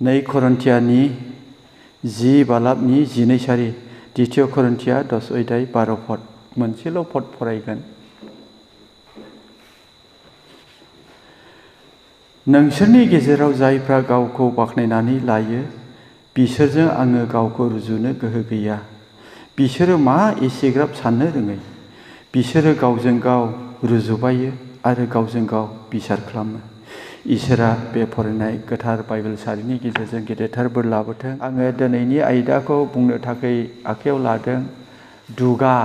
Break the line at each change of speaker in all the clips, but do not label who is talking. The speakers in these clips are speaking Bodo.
नै करन्थियानि 10 बालाबनि 12 सारि द्वितीय करन्थिया 10 अध्याय 12 पद मोनसेल' पद फरायगोन। नोंसोरनि गेजेराव जायफ्रा गावखौ बाख्नायनानै लायो बिसोरजों आङो गावखौ रुजुनो गोहो गैया। बिसोरो मा एसेग्राब साननो रोङै। बिसोरो गावजों गाव रुजुबायो आरो गावजों गाव बिसार खालामो। इसोरा बे फरायनाय गोथार बाइबेल सारिनि गेजेरजों गेदेरथार बोर लाबोथों। आङो दिनैनि आयदाखौ बुंनो थाखाय आखायाव लादों दुगा,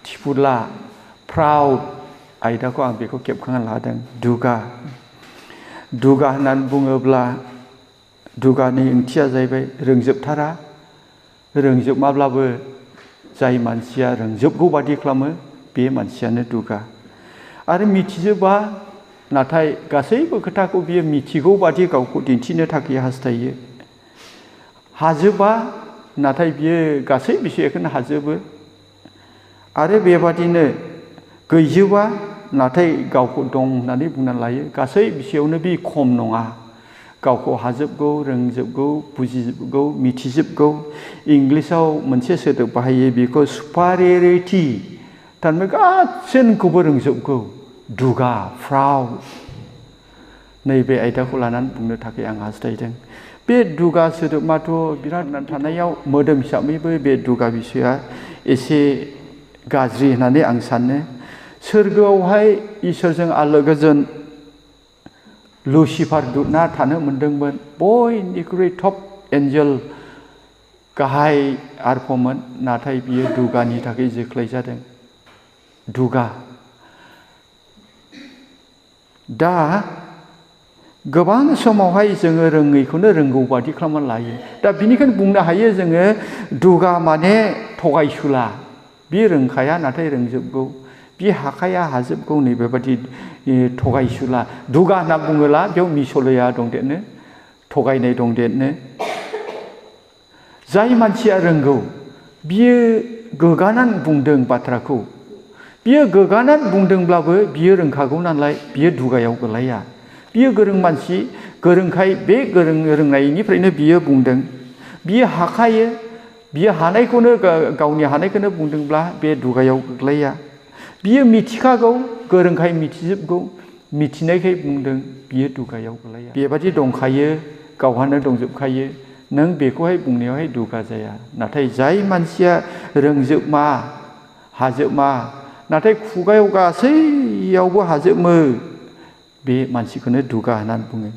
थिफुला, प्राउड आयदाखौ आं बेखौ खेबखांना लादों। दुगा होननानै बुङोब्ला दुगानि ओंथिया जाहैबाय रोंजोबथारा, रोंजोबाब्लाबो जाय मानसिया रोंजोबगौ बादि खालामो बे मानसियानो दुगा। आरो मिथिजोबा नाथाय गासैबो खोथाखौ बियो मिथिगौ बादि गावखौ दिन्थिनो थाखाय हास्थायो। हाजोबा नाथाय बियो गासै बिषयखौनो हाजोबो। आरो बेबादिनो गैजोबा नाथाय गावखौ दं होननानै बुंनानै लायो। गासै बिषयावनो बे खम नङा। गावखौ हाजोबगौ, रोंजोबगौ, बुजिजोबगौ, मिथिजोबगौ। इंलिसाव मोनसे सोदोब बाहायो बेखौ सुपारियरिटि, थारमाने गासैखौबो रोंजोबगौ। दुगा, प्राउड। नैबे आयदाखौ लानानै बुंनो थाखाय आं हास्थायदों। बे दुगा सोदोबाथ' बिराद थानायाव मोदोम हिसाबैबो बे दुगा बिषया एसे गाज्रि होननानै आं सानो। सोरगोआवहाय इसोरजों आलो गोजोन लुसिफार दुतना थानो मोनदोंमोन। बयनिख्रुइ टप एन्जेल, गाहाय आरफमोन। नाथाय बियो दुगानि थाखाय जोख्लाय जादों। दुगा। दा गोबां समावहाय जोङो रोङैखौनो रोंगौ बादि खालामनानै लायो। दा बिनिखायनो बुंनो हायो जोङो दुगा माने थगायसुला। बे रोंखाया नाथाय रोंजोबगौ। बे हाखाया हाजोबगौ। नैबेबादि थगायसुला। दुगा होनना बुङोब्ला बेयाव मिसलया दंदेरनो, थगायनाय दंदेरनो। जाय मानसिया रोंगौ बियो गोगानानै बुंदों बाथ्राखौ। बियो गोगानानै बुंदोंब्लाबो बियो रोंखागौ नालाय बियो दुगायाव गोलैया। बियो गोरों मानसि, गोरोंखाय बे रोंनायनिफ्रायनो बियो बुंदों। बियो हाखायो, बियो हानायखौनो गावनि हानायखौनो बुंदोंब्ला बे दुगायाव गोग्लैया। बियो मिथिखागौ, गोरोंखाय मिथिजोबगौ, मिथिनायखाय बुंदों, बियो दुगायाव गोलैया। बेबादि दंखायो, गावहानो दंजोबखायो। नों बेखौहाय बुंनायावहाय दुगा जाया। नाथाय जाय मानसिया रोंजोबमा, हाजोबमा, नाथाय खुगायाव गासैयावबो हाजोबो, बे मानसिखौनो दुगा होननानै बुङो।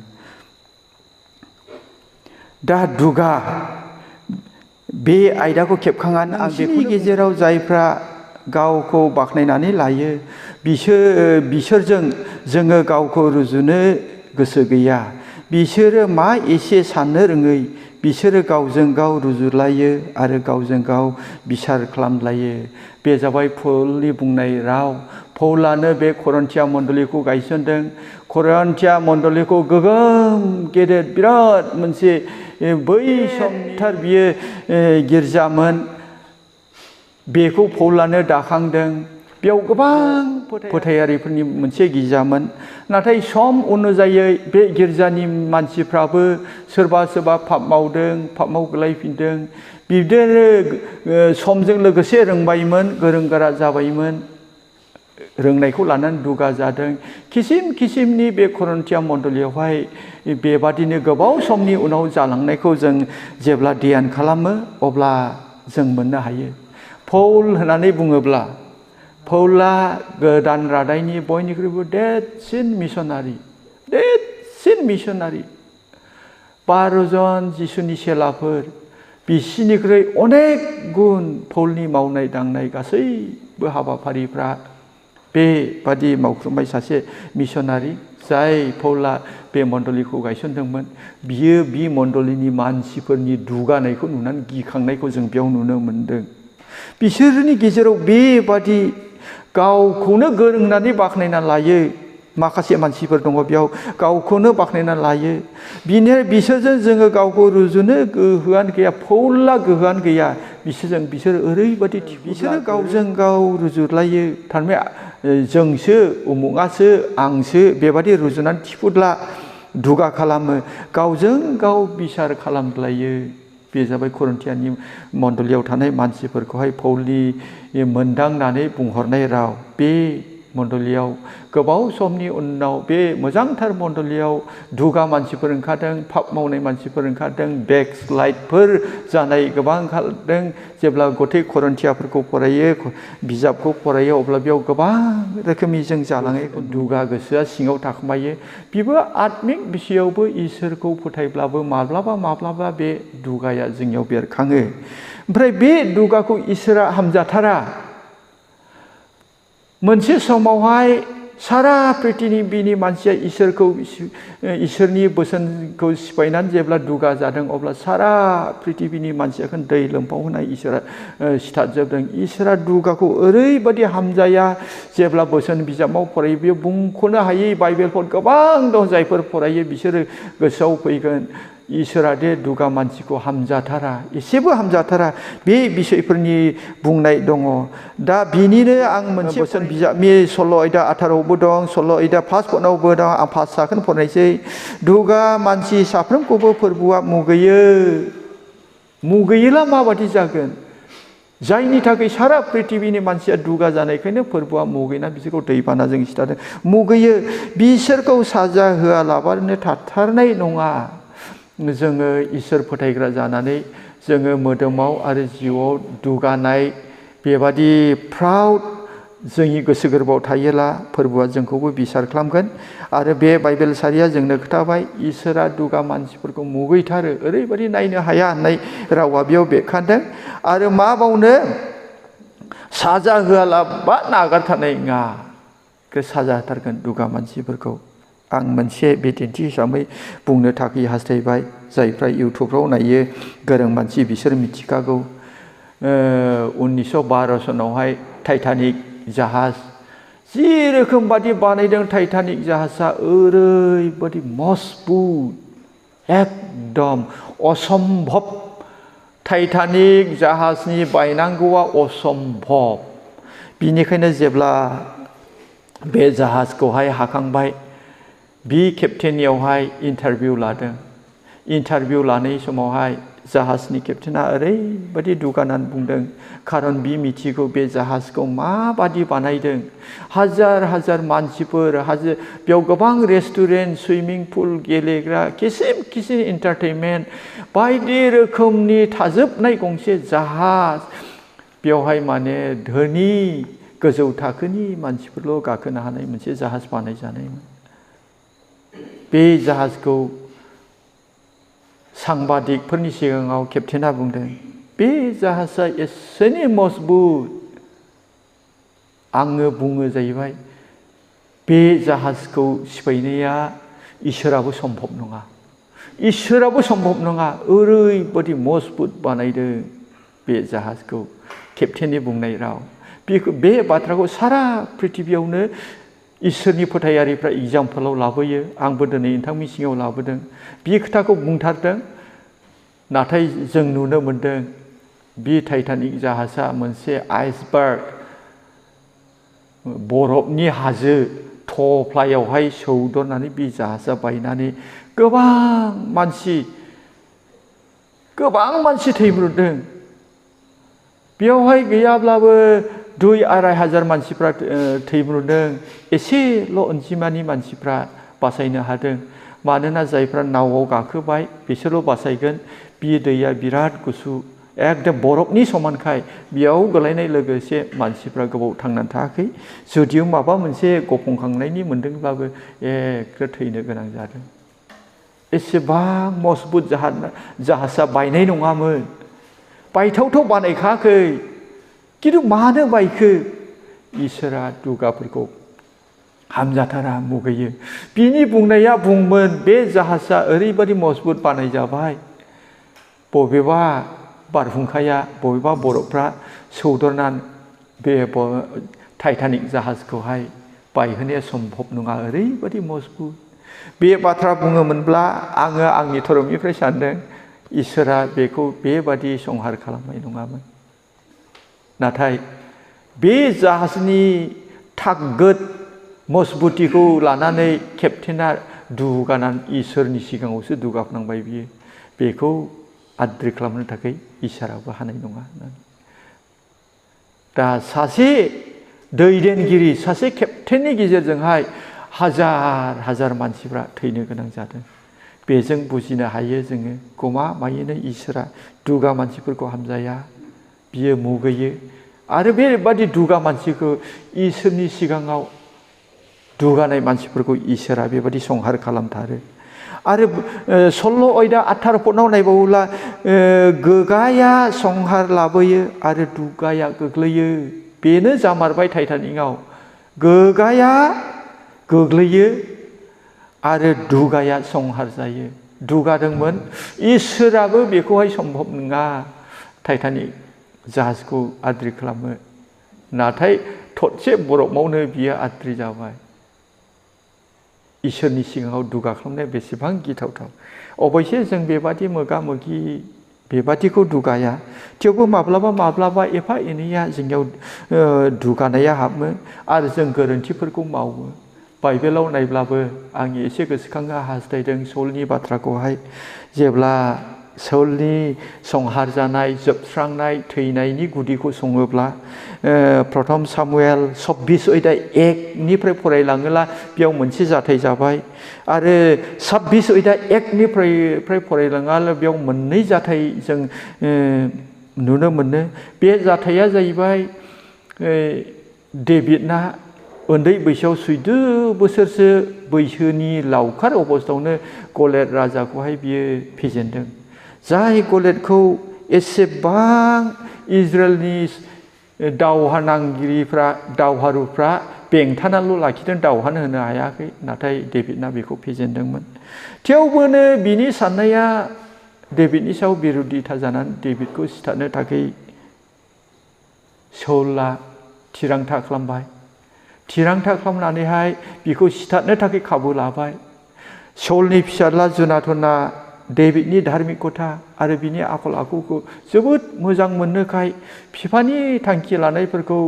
दा दुगा बे आयदाखौ खेबखांनानै आं बेनि गेजेराव जायफ्रा गावखौ बाख्नायनानै लायो बिसोरजों जोङो गावखौ रुजुनो गोसो गैया। बिसोरो मा एसे साननो रोङै। बिसोरो गावजों गाव रुजुलायो आरो गावजों गाव बिसार खालामलायो। बे जाबाय पौलनि बुंनाय राव। पौलानो बे करन्थिया मण्डलीखौ गायसनदों। करन्थिया मण्डलीखौ गोगोम गेदेर बिराद मोनसे बै समथार बियो गिर्जामोन। बेखौ पौलानो दाखांदों। बेयाव गोबां फोथायारिफोरनि मोनसे गिर्जामोन। नाथाय सम अनुजायै बे गिर्जानि मानसिफ्राबो सोरबा सोरबा पाप मावदों, पापआव गोलैफिनदों। बिदिनो समजों लोगोसे रोंबायमोन, गोरों गोरा जाबायमोन। रोंनायखौ लानानै दुगा जादों। किसिम किसिमनि बे करन्थिया मण्डलीयावहाय बेबादिनो गोबाव समनि उनाव जालांनायखौ जों जेब्ला ध्यान खालामो अब्ला जों मोननो हायो। पौल होननानै बुङोब्ला पौला गोदान रादायनि बयनिख्रुइबो देरसिन मिशनारि। 12 जन जिसुनि चेलाफोर, बिसिनिख्रुइ अनेक गुन पौलनि मावनाय दांनाय गासैबो हाबाफारिफ्रा बेबादि मावख्रुमबाय सासे मिशनारि। जाय पौला बे मण्डलीखौ गायसनदोंमोन, बियो बे मण्डलीनि मानसिफोरनि दुगानायखौ नुनानै गिखांनायखौ जों बेयाव नुनो मोन्दों। बिसोरनि गेजेराव बेबादि गावखौनो गोरों होननानै बाख्नायना लायो। माखासे मानसिफोर दङ बेयाव गावखौनो बाख्नायना लायो। बिसोरजों जोङो गावखौ रुजुनो गोहोआनो गैया। पौला गोहोआनो गैया बिसोर ओरैबादि बिसोरो गावजों गाव रुजुलायो। थारमाने जोंसो, उमुगासो, आंसो बेबादि रुजुनानै थिफुदला दुगा खालामो गावजों गाव बिसार खालामलायो बे जाबाय करिन्थियानि मण्डलियाव थानाय मानसिफोरखौहाय पौलनि मोनदांनानै बुंहरनाय राव बे मण्डलियाव गोबाव समनि उनाव बे मोजांथार मण्डलियाव दुगा मानसिफोर ओंखारदों पाप मावनाय मानसिफोर ओंखारदों बेकस्लाइडफोर जानाय गोबां ओंखारदों जेब्ला गथै करिन्थियाफोरखौ फरायो बिजाबखौ फरायो अब्ला बेयाव गोबां रोखोमनि जों जालाङो दुगा गोसोआ सिङाव थाखोमायो बेबो आत्मिक बिसयावबो इसोरखौ फोथायब्लाबो माब्लाबा बे दुगाया जोंनियाव बेरखाङो ओमफ्राय बे दुगाखौ इसोरा हामजाथारा मोनसे समावहाय सारा पृथिबिनि मानसिया इसोरनि बोसोनखौ सिफायनानै जेब्ला दुगा जादों अब्ला सारा पृथिबिनि मानसियाखौ दै लोमफाव होनाय इसोरा सिथारजोबदों इसोरा दुगाखौ ओरैबायदि हामजाया जेब्ला बोसोन बिजाबाव फरायो बेयो बुंख'नो हायै बाइबेलफोर गोबां दं जायफोर फरायो बिसोरो गोसोआव फैगोन इसोरा दे दुगा मानसिखौ हामजाथारा एसेबो हामजाथारा बे बिसयफोरनि बुंनाय दङ दा बिनिनो आं मोनसे बोसोन बिजाबनि 16 आयदा 18आवबो दं 16 आयदा 1 पदआवबो दं आं 5 साखोन फरायनोसै दुगा मानसि साफ्रोमखौबो फोरबोआ मुगैयोला माबादि जागोन जायनि थाखाय सारा पृथिबिनि मानसिया दुगा जानायखायनो फोरबोआ मुगैना बिसोरखौ दैबानाजों सिथारदों मुगैयो बिसोरखौ साजा होआलाबानो थाथारनाय नङा जोङो इसोर फोथायग्रा जानानै जोङो मोदोमाव आरो जिउआव दुगानाय बेबादि प्राउड जोंनि गोसो गोरबोआव थायोला फोरबोआ जोंखौबो बिसार खालामगोन आरो बे बाइबेल सारिया जोंनो खोथाबाय इसोरा दुगा मानसिफोरखौ मुगैथारो ओरैबायदि नायनो हाया होननाय रावा बेयाव बेरखांदों आरो मा बावनो साजा होआलाबा नागारथारनाय नङा साजा होथारगोन दुगा मानसिफोरखौ आं मोनसे बिदिन्थि हिसाबै बुंनो थाखाय हास्थायबाय जायफ्रा इउटुबफ्राव नायो गोरों मानसि बिसोर मिथिखागौ 1912 सनावहाय टाइटानिक जाहाज जि रोखोम बादि बानायदों टाइटानिक जाहाजा ओरैबादि मजबुत एकदम असम्भब टाइटानिक जाहाजनि बायनांगौआ असम्भब बिनिखायनो जेब्ला बे जाहाजखौहाय हाखांबाय बि केप्टेननियावहाय इन्टारभिउ लादों इन्टारभिउ लानाय समावहाय जाहाजनि केप्टेना ओरैबायदि दुगानानै बुंदों खारन बि मिथिगौ बे जाहाजखौ माबादि बानायदों हाजार मानसिफोर बेयाव गोबां रेस्टुरेन्ट सुइमिं पुल गेलेग्रा किसिम एन्टारटेनमेन्ट बायदि रोखोमनि थाजोबनाय गंसे जाहाज बेवहाय माने धोनि गोजौ थाखोनि मानसिफोरल' गाखोनो हानाय मोनसे जाहाज बानायजानायमोन बे जाहाजखौ सांबादिकफोरनि सिगाङाव केप्टेना बुंदों बे जाहाजा एसेनि मजबुत आङो बुङो जाहैबाय बे जाहाजखौ सिफायनाया इसोराबो सम्भब नङा ओरैबादि मजबुत बानायदों बे जाहाजखौ केप्टेननि बुंनाय राव बे बाथ्राखौ सारा पृथिबियावनो इसोरनि फोथायारिफ्रा एग्जामपोलाव लाबोयो आंबो दिनै नोंथांनि सिगाङाव लाबोदों बे खोथाखौ बुंथारदों नाथाय जों नुनो मोनदों बे टाइटानिक जाहाजा मोनसे आइसबार्ग बरफनि हाजो थफ्लायावहाय सौदरनानै बे जाहाजा बायनानै गोबां मानसि थैब्रबदों बेयावहाय गैयाब्लाबो 2,500 मानसिफ्रा थैब्रबदों एसेल' अनजिमानि मानसिफ्रा बासायनो हादों मानोना जायफ्रा नावआव गाखोबाय बिसोरल' बासायगोन बे दैया बिराद गुसु एकदम बरफनि समानखाय बेयाव गोलैनाय लोगोसे मानसिफ्रा गोबाव थांनानै थायाखै जुदिव माबा मोनसे गफंखांनायनि मोन्दोंब्लाबो एखे थैनो गोनां जादों एसेबां मजबुत जाहाजा बायनाय नङामोन बायथावथाव बानायखायाखै किन्तु मानो बायखो इसोरा दुगाफोरखौ हामजाथारा मुगैयो बिनि बुंनाया बुंमोन बे जाहाजा ओरैबादि मजबुत बानायजाबाय बबेबा बारहुंखाया बबेबा बरफफ्रा सौदरनानै बे टाइटानिक जाहाजखौहाय बायहोनाया सम्भब नङा ओरैबादि मजबुत बे बाथ्रा बुङोमोनब्ला आङो आंनि धोरोमनिफ्राय सानदों इसोरा बेखौ बेबादि संहार खालामनाय नङामोन नाथाय बे जाहाजनि थागोद मजबुतिखौ लानानै केप्टेना दुगानानै इसोरनि सिगाङावसो दुगानांबाय बियो बेखौ आद्रि खालामनो थाखाय इसोराबो हानाय नङा होननानै दा सासे दैदेनगिरि सासे केप्टेननि गेजेरजोंहाय हाजार हाजार मानसिफ्रा थैनो गोनां जादों बेजों बुजिनो हायो जोङो गमामायैनो इसोरा दुगा मानसिफोरखौ हामजाया बियो मुगैयो आरो बेबादि दुगा मानसिखौ इसोरनि सिगाङाव दुगानाय मानसिफोरखौ इसोरा बेबादि संहार खालामथारो आरो 16 अयदा 18 पदआव नायबावोब्ला गोगाया संहार लाबोयो आरो दुगाया गोग्लैयो बेनो जामारबाय टाइटानिकआव गोगाया गोग्लैयो आरो दुगाया संहार जायो दुगादोंमोन इसोराबो बेखौहाय सम्भब नङा टाइटानिक जाहाजखौ आद्रि खालामो नाथाय थरसे बरफावनो बियो आद्रि जाबाय इसोरनि सिगाङाव दुगा खालामनाया बेसेबां गिथावथाव अबयसे जों बेबादि मोगा मोगि बेबादिखौ दुगाया थेवबो माब्लाबा माब्लाबा एफा एनैया जोंनियाव दुगानाया हाबो आरो जों गोरोन्थिफोरखौ मावो बाइबेलाव नायब्लाबो आं एसे गोसोखांनो हास्थायदों सौलनि बाथ्राखौहाय जेब्ला सौलनि संहार जानाय जोबस्रांनाय थैनायनि गुदिखौ सङोब्ला प्रथम सामुएल 26 अध्याय 1 निफ्राय फरायलाङोब्ला बेयाव मोनसे जाथाय जाबाय आरो 26 अध्याय 1 निफ्राय फरायलाङोब्ला बेयाव मोननै जाथाय जों नुनो मोनो बे जाथाया जाहैबाय डेभिडना उन्दै बैसोआव 14 बोसोरसो बैसोनि लावखार अबस्थायावनो गलियाद राजाखौहाय बियो फेजेनदों जाय गलियादखौ एसेबां इजराइलनि दावहा नांगिरिफ्रा दावहारुफ्रा बेंथानाल' लाखिदों दावहानो होनो हायाखै नाथाय डेभिडना बेखौ फेजेनदोंमोन थेवबोनो बिनि साननाया डेभिडनि सायाव बिरोधिता जानानै डेभिडखौ सिथारनो थाखाय सौला थिरांथा खालामबाय थिरांथा खालामनानैहाय बिखौ सिथारनो थाखाय खाबु लाबाय सौलनि फिसाज्ला जनाथना डेभिडनि धार्मिकता आरो बिनि आखल आखुखौ जोबोद मोजां मोननोखाय बिफानि थांखि लानायफोरखौ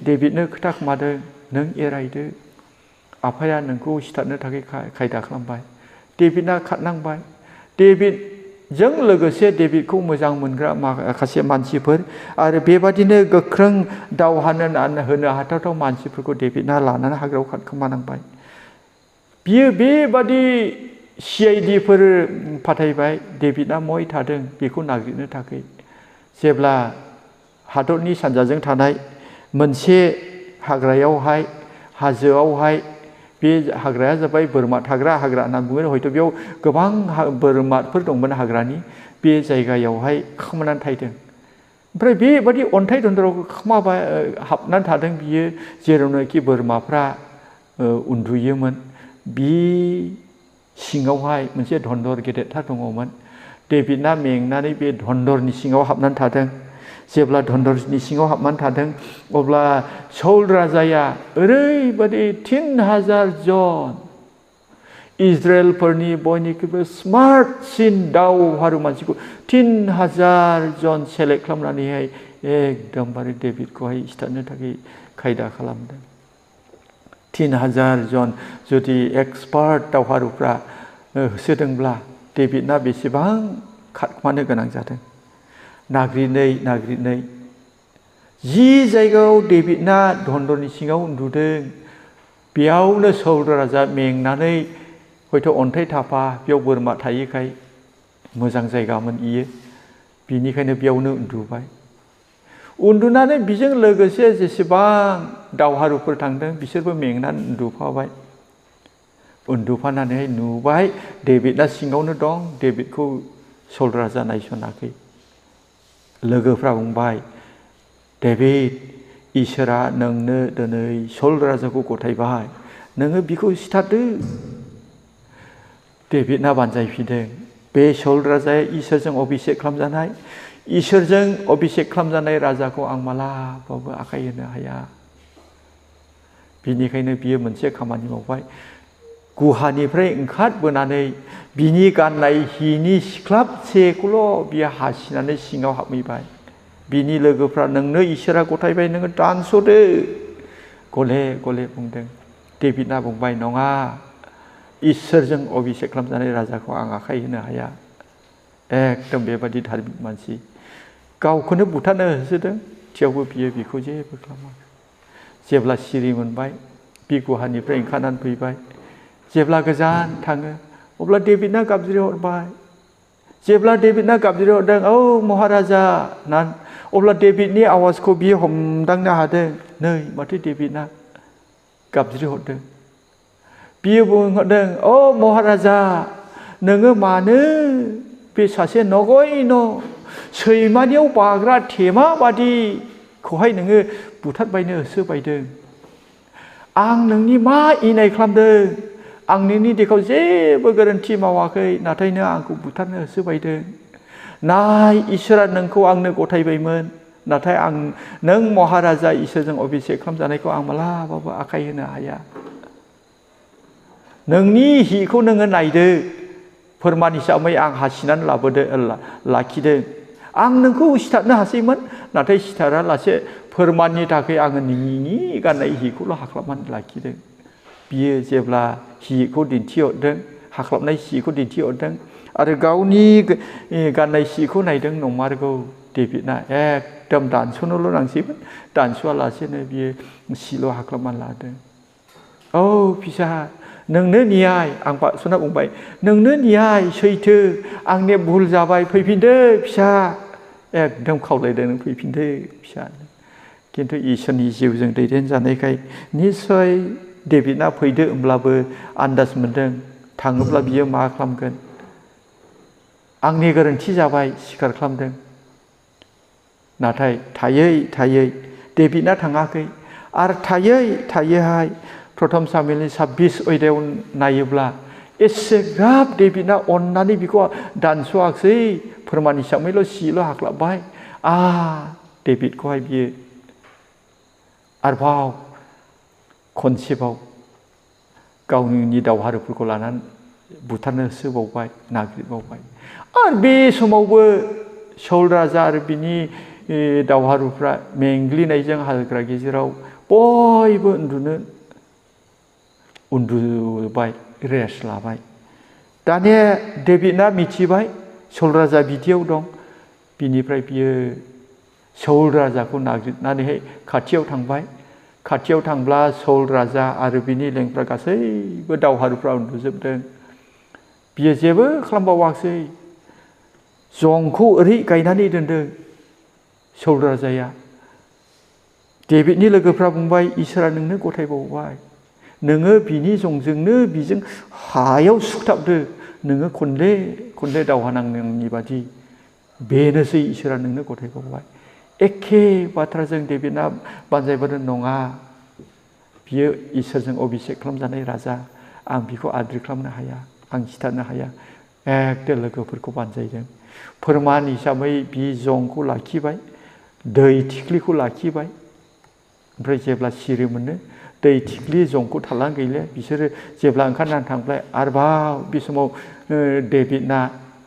डेभिडनो खोथा खोमादों नों एरायदो आफाया नोंखौ सिथारनो थाखाय खायदा खालामबाय डेभिडना खारनांबाय डेभिडजों लोगोसे डेभिडखौ मोजां मोनग्रा माखासे मानसिफोर आरो बेबादिनो गोख्रों दावहा होनो हाथावथाव मानसिफोरखौ डेभिडना लानानै हाग्रायाव खारखोमानांबाय बियो बेबादि CIDफोर फाथायबाय डेभिडआ मय थादों बेखौ नागिरनो थाखाय जेब्ला हादरनि सानजाजों थानाय मोनसे हाग्रायावहाय हाजोआवहाय बे हाग्राया जाबाय बोरमा थाग्रा हाग्रा होनना बुङो हयथ' बेयाव गोबां बोरमाफोर दंमोन हाग्रानि बे जायगायावहाय खामानानै थादों ओमफ्राय बेबादि अन्थाइ दन्दराव हाबनानै थादों बियो जेरावनोखि बोरमाफ्रा उन्दुयोमोन बि सिङावहाय मोनसे दन्दर गेदेरथार दङमोन डेभिडना मेंनानै बे दन्दरनि सिङाव हाबनानै थादों जेब्ला दन्दरनि सिङाव हाबनानै थादों अब्ला सौल राजाया ओरैबादि 3000 जन इजराइलफोरनि बयनिख्रुइबो स्मार्टसिन दावहारु मानसिखौ 3000 जन सेलेक्ट खालामनानैहाय एकदमबारे डेभिडखौहाय सिथारनो थाखाय खायदा खालामदों 3000 जन जुदि एक्सपार्ट दावहारुफ्रा होसोदोंब्ला डेभिडना बेसेबां खारखोमानो गोनां जादों नागिरै जि जायगायाव डेभिडना दन्दरनि सिङाव उन्दुदों बेयावनो सौल राजा मेंनानै हयथ' अन्थाइ थाफा बेयाव बोरमा थायोखाय मोजां जायगामोन इयो बिनिखायनो बेयावनो उन्दुबाय उन्दुनानै बिजों लोगोसे जेसेबां दावहारुफोर थांदों बिसोरबो मेंनानै उन्दुफानानै नुबाय डेभिडना सिङावनो दं डेभिडखौ सौल राजा नायसनाखै लोगोफ्रा बुंबाय डेभिड इसोरा नोंनो दिनै सौल राजाखौ गथायबाय नोङो बिखौ सिथारदो डेभिडना बानजायफिनदों बे सौल राजाया इसोरजों अभिषेक खालामजानाय इसोरजों अभिषेक खालामजानाय राजाखौ आं मालाबाबो आखाय होनो हाया बिनिखायनो बियो मोनसे खामानि मावबाय गुहानिफ्राय ओंखारबोनानै बिनि गाननाय हिनि सिख्लाबसेखौल' बियो हासिनानै सिङाव हाबहैबाय बिनि लोगोफ्रा नोंनो इसोरा गथायबाय नोङो दानस'दो गले गले बुंदों डेभिडना बुंबाय नङा इसोरजों अभिषेक खालामजानाय राजाखौ आं आखाइ होनो हाया। एकदम बेबादि धार्मिक मानसि गावखौनो बुथारनो होसोदों थेवबो बियो बिखौ जेबो खालामाखै। जेब्ला सिरि मोनबाय बि गुहानिफ्राय ओंखारनानै फैबाय, जेब्ला गोजान थाङो अब्ला डेभिडना गाबज्रिहरबाय। जेब्ला डेभिडना गाबज्रिहरदों औ महाराजा ना, अब्ला डेभिडनि आवाजखौ बियो हमदांनो हादों। नै माथो डेभिडना गाबज्रिहरदों। बियो बुंहरदों औ महाराजा नोङो मानो बे सासे नगयन सैमानियाव बाग्रा थेमा बादिखौहाय नोङो बुथारबायनो होसोबायदों। आं नोंनि मा इनाय खालामदों? आं नोंनि देखौ जेबो गोरोन्थि मावाखै, नाथाय नों आंखौ बुथारनो होसोबायदों। नाय इसोरा नोंखौ आंनो गथायबायमोन, नाथाय नों महाराजा इसोरजों अभिषेक खालामजानायखौ आं मालाबाबो आखाइ होनो हाया। नोंनि हिखौ नोङो नायदो, फोरमान हिसाबै आं हासिनानै लाखिदों। आं नोंखौ सिथारनो हासैमोन, नाथाय सिथारालासे फोरमाननि थाखाय आङो नोंनि गाननाय हिखौल' हाख्लाबनानै लाखिदों। बियो जेब्ला हिखौ दिन्थिहरदों, हाख्लाबनाय सिखौ दिन्थिहरदों आरो गावनि गाननाय सिखौ नायदों, नंमारगौ डेभिडना एकदम दानस'नोल' नांसैमोन, दानस'आलासेनो बियो सिल' हाख्लाबनानै लादों। औ फिसा नोंनो न्याय, आं बारस'ना बुंबाय नोंनो न्याय सैथो, आंनि भुल जाबाय, फैफिनदो फिसा, एकदम खावलायदों नों फैफिनदो फिसा। खिन्थु इसोरनि जिउजों दैदेनजानायखाय निस्सय डेभिडना फैदो होमब्लाबो आन्दाज मोन्दों थाङोब्ला बियो मा खालामगोन। आंनि गोरोन्थि जाबाय स्वीकार खालामदों। नाथाय थायै थायै डेभिडना थाङाखै आरो थायै थायैहाय प्रथम सामुएलनि 26 अध्यायाव नायोब्ला एसेग्राब डेभिडना अननानै बिखौ दानस'वाखै, फोरमान हिसाबैल' सिल' हाख्लाबबाय। डेभिडखौहाय बियो आरोबाव खनसेबाव गावनि दावहारुफोरखौ लानानै बुथारनो होसोबावबाय, नागिरबावबाय। आरो बे समावबो साउल राजा आरो बिनि दावहारुफ्रा मेंग्लिनायजों हाग्रा गेजेराव बयबो उन्दुबाय, रेस्ट लाबाय। दानिया डेभिडना मिथिबाय साउल राजा बिदियाव दं। बिनिफ्राय बियो साउल राजाखौ नागिरनानैहाय खाथियाव थांबाय। खाथियाव थांब्ला साउल राजा आरो बिनि लेंफ्रा गासैबो दावहारुफ्रा उन्दुजोबदों। बियो जेबो खालामबावाखै, जंखौ ओरै गायनानै दोनदों साउल राजाया। डेभिडनि लोगोफ्रा बुंबाय इसोरा नोंनो गथायबावबाय, नोङो बिनि जंजोंनो बिजों हायाव सुखथाबदो, नोङो खनले खनले दावहा नांनायनि बादि, बेनोसै इसोरा नोंनो गथायबावबाय। एखे बाथ्राजों डेभिडना बानजायबोदों, नङा बियो इसोरजों अभिषेक खालामजानाय राजा, आं बिखौ आद्रि खालामनो हाया, आं सिथारनो हाया। एकदम लोगोफोरखौ बानजायदों। फोरमान हिसाबै बि जंखौ लाखिबाय, दै थिख्लिखौ लाखिबाय। ओमफ्राय जेब्ला सिरि मोनो दै थिख्लि जंखौ थालां गैले, बिसोरो जेब्ला ओंखारनानै थांबाय आरोबाव बे समाव डेभिडना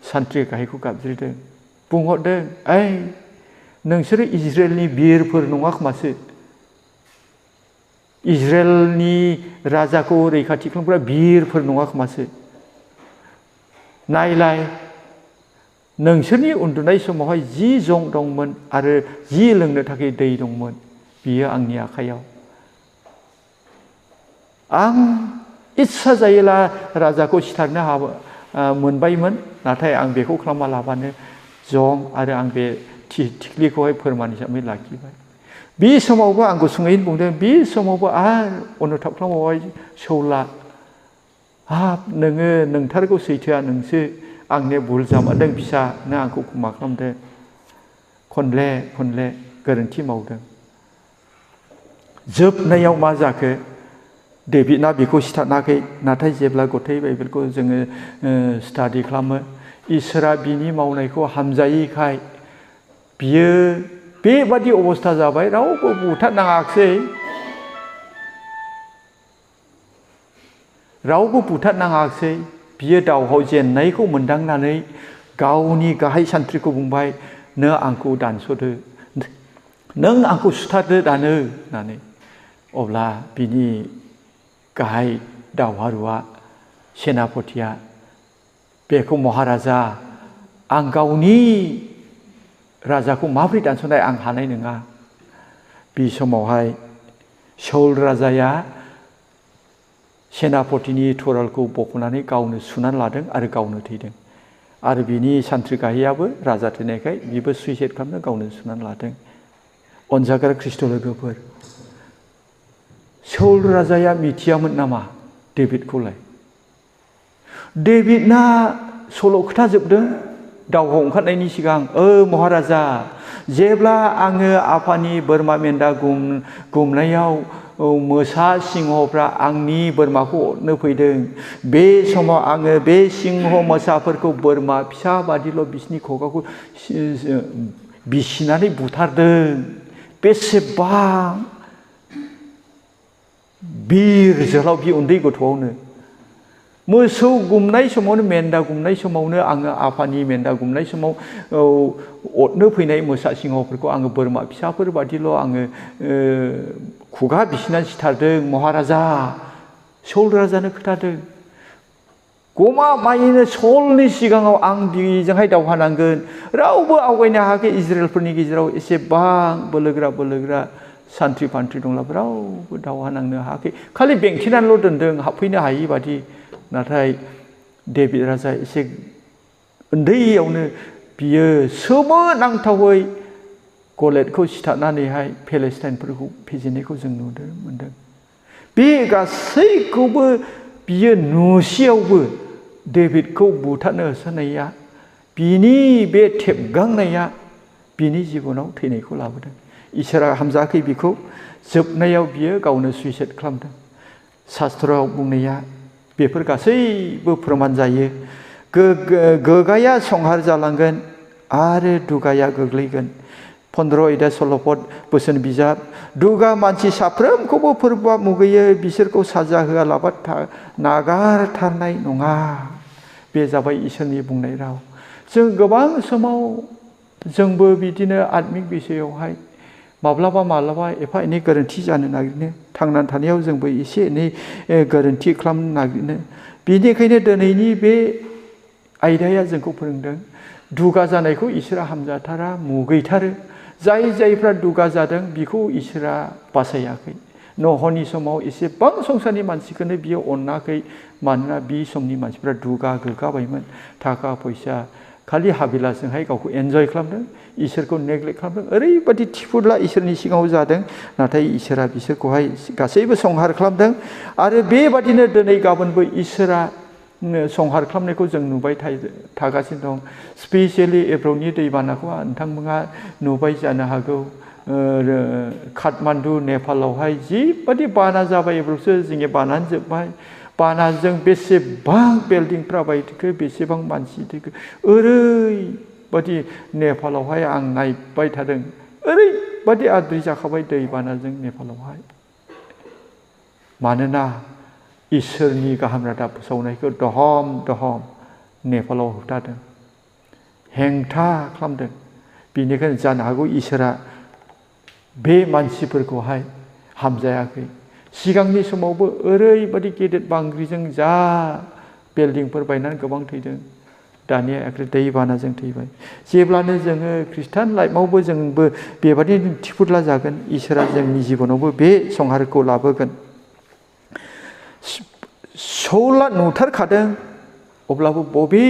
सान्थ्रि गाहायखौ गाबज्रिदों, बुंहरदों ओइ नोंसोरो इज्राइलनि बिरफोर नङा खोमासो, इज्राइलनि राजाखौ रैखाथि खालामग्रा बिरफोर नङा खोमासो, नायलाय नोंसोरनि उन्दुनाय समावहाय जि जं दंमोन आरो जि लोंनो थाखाय दै दंमोन, बियो आंनि आखाइयाव। आं इस्सा जायोला राजाखौ सिथारनो मोनबायमोन, नाथाय आं बेखौ खालामालाबानो जं आरो आं बे थिख्लिखौहाय फोरमान हिसाबै लाखिबाय। बे समावबो आं गुसुङैनो बुंदों, बे समावबो आरो अनुताप खालामबावबाय साउला, हाब नोङो नोंथारगौ सैथोआ नोंसो, आंनि भुल जामारदों फिसा, नों आंखौ क्षमा खालामदो, खनले खनले गोरोन्थि मावदों। जोबनायाव मा जाखो, डेभिडना बेखौ सिथारनाखै, नाथाय जेब्ला गथाय बाइबेलखौ जोङो स्टाडि खालामो, इसोरा बिनि मावनायखौ हामजायैखाय बियो बेबादि अबस्था जाबाय, रावबो बुथारनाङाखसै, रावबो बुथारनाङाखसै। बियो दावहाव जेननायखौ मोनदांनानै गावनि गाहाय सान्थ्रिखौ बुंबाय, नों आंखौ दानस'दो, नों आंखौ सुथारदो दानो होननानै। अब्ला बिनि गाहाय दावहारुआ सेनापतिया बेखौ महाराजा आं गावनि राजाखौ माबोरै दानस'नाय आं हानाय नङा। बे समावहाय शाउल राजाया सेनापतिनि थरालखौ बख'नानै गावनो सुनानै लादों आरो गावनो थैदों। आरो बिनि सान्थ्रि गाहायाबो राजा थैनायखाय बिबो सुइसाइड खालामनो गावनो सुनानै लादों। अनजाग्रा खृष्ट लोगोफोर, शाउल राजाया मिथियामोन नामा डेभिडखौलाय? डेभिडना सल' खोथाजोबदों दावहायाव ओंखारनायनि सिगां, महाराजा, जेब्ला आङो आफानि बोरमा मेन्दा गुमनायाव मोसा सिंहफ्रा आंनि बोरमाखौ अरनो फैदों, बे समाव आङो बे सिंह मोसाफोरखौ बोरमा फिसा बादिल' बिसिनि खुगाखौ बिसिनानै बुथारदों। बेसेबां बिर जोहोलाव बि उन्दै गथ'आवनो। मोसौ गुमनाय समावनो, मेन्दा गुमनाय समावनो आङो आफानि मेन्दा गुमनाय समाव अरनो फैनाय मोसा सिंहफोरखौ आङो बोरमा फिसाफोर बादिल' आङो खुगा बिसिनानै सिथारदों। महाराजा, शाउल राजानो खोथादों। गमामायैनो शाउलनि सिगाङाव आं बिजोंहाय दावहा नांगोन। रावबो आवगायनो हायाखै इज्राइलफोरनि गेजेराव। एसेबां बोलोग्रा सान्थ्रि फान्थ्रि दंब्लाबो रावबो दावहा नांनो हायाखै। खालि बेंथेनानैल' दोनदों हाबफैनो हायि बादि। नाथाय डेभिड राजा एसे उन्दैयावनो बियो सोमोनांथावै गलियाथखौ सिथारनानैहाय पेलेस्टाइनफोरखौ फेजेननायखौ जों नुनो मोनदों। बे गासैखौबो बियो नुसेयावबो डेभिडखौ बुथारनो होसोनाया, बिनि बे थेबगांनाया बिनि जिबनाव थैनायखौ लाबोदों। इसोरा हामजायाखै बिखौ। जोबनायाव बियो गावनो सुइसाइड खालामदों। शास्त्रआव बुंनाया बेफोर गासैबो फोरमान जायो। गोगाया संहार जालांगोन आरो दुगाया गोग्लैगोन। 15 आयदा सल'पद बोसोन बिजाब। दुगा मानसि साफ्रोमखौबो फोरबोआ मुगैयो, बिसोरखौ साजा होआलाबा नागारथारनाय नङा। बे जाबाय इसोरनि बुंनाय राव। जों गोबां समाव जोंबो बिदिनो आत्मिक बिषयावहाय माब्लाबा एफा एनै गोरोन्थि जानो नागिरो। थांनानै थानायाव जोंबो एसे एनै गोरोन्थि खालामनो नागिरो। बेनिखायनो दिनैनि बे आयदाया जोंखौ फोरोंदों, दुगा जानायखौ इसोरा हामजाथारा, मुगैथारो। जायफ्रा दुगा जादों बिखौ इसोरा बासायाखै। नहनि समाव एसेबां संसारनि मानसिखौनो बियो अनाखै। मानोना बे समनि मानसिफ्रा दुगा गोगाबायमोन। थाखा फैसा खालि हाबिलाजोंहाय गावखौ एन्जय खालामदों, इसोरखौ नेग्लेक्ट खालामदों। ओरैबायदि थिफुला इसोरनि सिगाङाव जादों। नाथाय इसोरा बिसोरखौहाय गासैबो संहार खालामदों। आरो बेबादिनो दिनै गाबोनबो इसोरा संहार खालामनायखौ जों नुबाय थागासिनो दं। स्पेसियेलि एब्र'नि दैबानाखौ नोंथांमोनहा नुबाय जानो हागौ। काठमान्डु नेपालावहाय जिबादि बाना जाबाय, एब्र'सो जोंनि बानानै जोब्बाय। बानाजों बेसेबां बिल्डिंफ्रा बायदिखो, बेसेबां मानसि थैखो। ओरैबादि नेपालावहाय आं नायबाय थादों, ओरैबादि आद्रि जाखाबाय दैबानाजों नेपालावहाय। मानोना इसोरनि गाहाम रादाब फोसावनायखौ दहम नेपालाव होबथादों, हेंथा खालामदों। बेनिखायनो जानो हागौ इसोरा बे मानसिफोरखौहाय हामजायाखै। सिगांनि समावबो ओरैबादि गेदेर बांग्रिजों जा बिल्डिंफोर बायनानै गोबां थैदों। दानिया एखे दैबानाजों थैबाय। जेब्लानो जोङो खृष्टान लाइफआवबो जोंबो बेबादि थिफुदला जागोन, इसोरा जोंनि जिबनावबो बे संहारखौ लाबोगोन। शाउला नुथारखादों, अब्लाबो बबे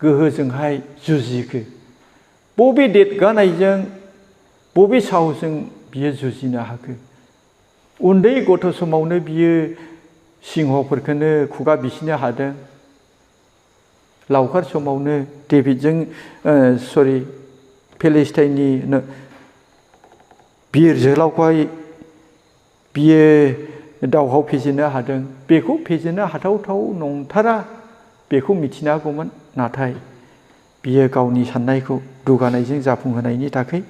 गोहोजोंहाय जुजिखो, बबे देरगानायजों, बबे साहसजों बियो जुजिनो हाखो? उन्दै गथ' समावनो बियो सिंहफोरखौनो खुगा बिसिनो हादों। लावखार समावनो डेभिडजों पेलेस्टाइननि बिर जोहोलावखौहाय बियो दावहायाव फेजेननो हादों। बेखौ फेजेननो हाथावथाव नंथारा, बेखौ मिथिनो हागौमोन। नाथाय बियो गावनि साननायखौ दुगानायजों जाफुंहोनायनि थाखाय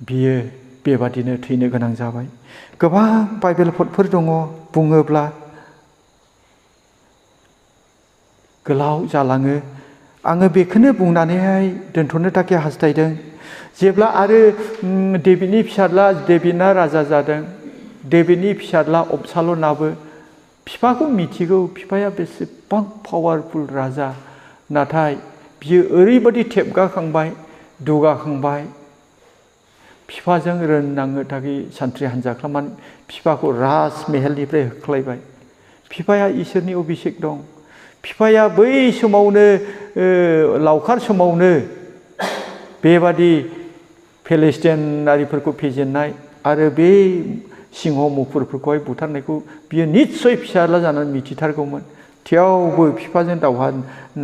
बियो बेबादिनो थैनो गोनां जाबाय। गोबां बाइबेल पदफोर दङ, बुङोब्ला गोलाव जालाङो। आङो बेखौनो बुंनानैहाय दोनथ'नो थाखाय हास्थायदों। जेब्ला आरो डेभिडनि फिसाज्ला, डेभिडना राजा जादों। डेभिडनि फिसाज्ला अबसालनाबो बिफाखौ मिथिगौ बिफाया बेसेबां पावारफुल राजा नाथाय बियो ओरैबायदि थेबगाखांबाय दुगाखांबाय बिफाजों रोननांनो थाखाय सान्थ्रि हान्जा खालामनानै बिफाखौ राजमेहेलनिफ्राय होख्लायबाय बिफाया इसोरनि अभिषेक दं बिफाया बै समावनो लावखार समावनो बेबादि फिलिस्टियानारिफोरखौ फेजेननाय आरो बे सिंह मुफुरफोरखौहाय बुथारनायखौ बियो निस्सय फिसाला जानानै मिथिथारगौमोन थेवबो बिफाजों दावहा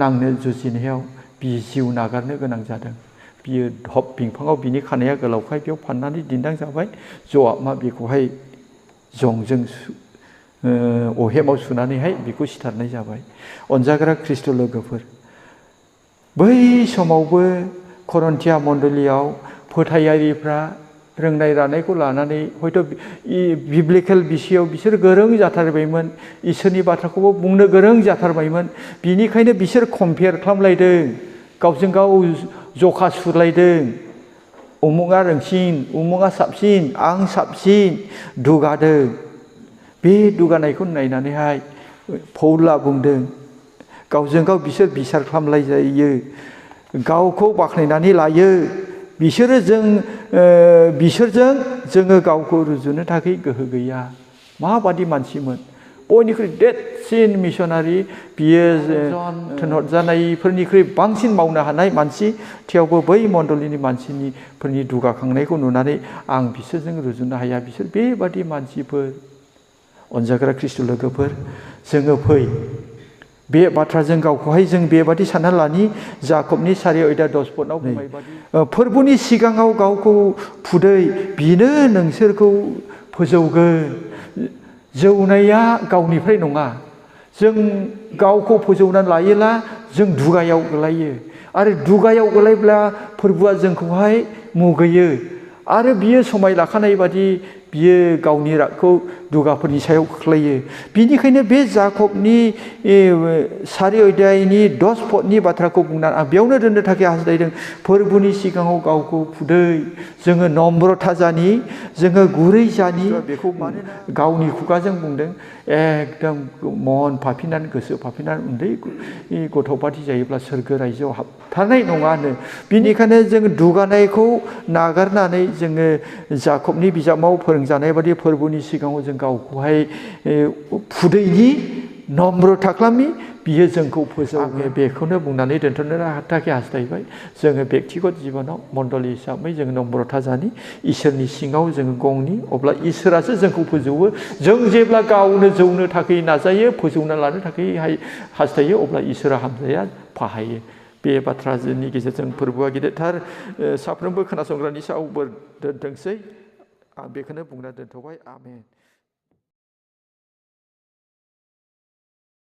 नांनो जुजिनायाव बियो जिउ नागारनो गोनां जादों बियो धब बिफाङाव बिनि खानाया गोलावखाय बेयाव फाननानै दिन्दां जाबाय ज'आबा बेखौहाय जंजों अहेमाव सुनानैहाय बेखौ सिथारनाय जाबाय अनजाग्रा ख्रिस्ट' लोगोफोर बै समावबो करन्थिया मण्डलीयाव फोथायारिफ्रा रोंनाय रानायखौ लानानै हयथ' बिब्लिकेल बिषयाव बिसोर गोरों जाथारबायमोन इसोरनि बाथ्राखौबो बुंनो गोरों जाथारबायमोन बिनिखायनो बिसोर कम्पेयार खालामलायदों गावजों गाव जखा सुलायदों उमुगा रोंसिन उमुगा साबसिन आं साबसिन दुगादों बे दुगानायखौ नायनानैहाय पौला बुंदों गावजों गाव बिसोर बिसार खालामलायजायो गावखौ बाख्नायनानै लायो बिसोरजों जोङो गावखौ रुजुनो थाखाय गोहो गैया माबादि मानसिमोन बयनिख्रुइ देरसिन मिशनारि बियो थिनहरजानायफोरनिख्रुइ बांसिन मावनो हानाय मानसि थेवबो बै मण्डलीनि मानसिफोरनि दुगाखांनायखौ नुनानै आं बिसोरजों रुजुनो हाया बिसोर बेबादि मानसिफोर अनजाग्रा ख्रिस्ट' लोगोफोर जोङो फै बे बाथ्राजों गावखौहाय जों बेबादि सानना लानि जाकबनि 4:10 बुंनाय बादि फोरबोनि सिगाङाव गावखौ फुदै बिनो नोंसोरखौ फोजौगोन जौनाया गावनिफ्राय नङा जों गावखौ फोजौनानै लायोला जों दुगायाव गोलैयो आरो दुगायाव गोलैब्ला फोरबोआ जोंखौहाय मुगैयो आरो बियो समाय लाखानाय बादि बियो गावनि रागखौ दुगाफोरनि सायाव खोख्लैयो बिनिखायनो बे जाकबनि 4:10 बाथ्राखौ बुंनानै आं बेयावनो दोननो थाखाय हास्थायदों फोरबोनि सिगाङाव गावखौ फुदै जोङो नम्रता जानि जोङो गुरै जानि बेखौ गावनि खुगाजों बुंदों एकदम मन फाफिनानै गोसो फाफिनानै उन्दै गथ'बादि जायोब्ला सोरगो रायजोआव हाबथारनाय नङानो बिनिखायनो जोङो दुगानायखौ नागारनानै जोङो जाकबनि बिजाबाव फोरोंजानाय बादि फोरबोनि सिगाङाव जों गावखौहाय फुदैनि नम्रता खालामि बियो जोंखौ फोजौगोन बेखौनो बुंनानै दोनथ'नो थाखाय हास्थायबाय जोङो बेक्तिगत जिबनाव मण्डली हिसाबै जोङो नम्रता जानि इसोरनि सिङाव जोङो गंनि अब्ला इसोरासो जोंखौ फोजौवो जों जेब्ला गावनो जौनो थाखाय नाजायो फोजौना लानो थाखाय हास्थायो अब्ला इसोरा हामजाया फाहायो बे बाथ्रानि गेजेरजों फोरबोआ गिदिरथार साफ्रोमबो खोनासंग्रानि सायाव बोर दोनथोंसै आं बेखौनो बुंना दोनथ'बाय आमेन।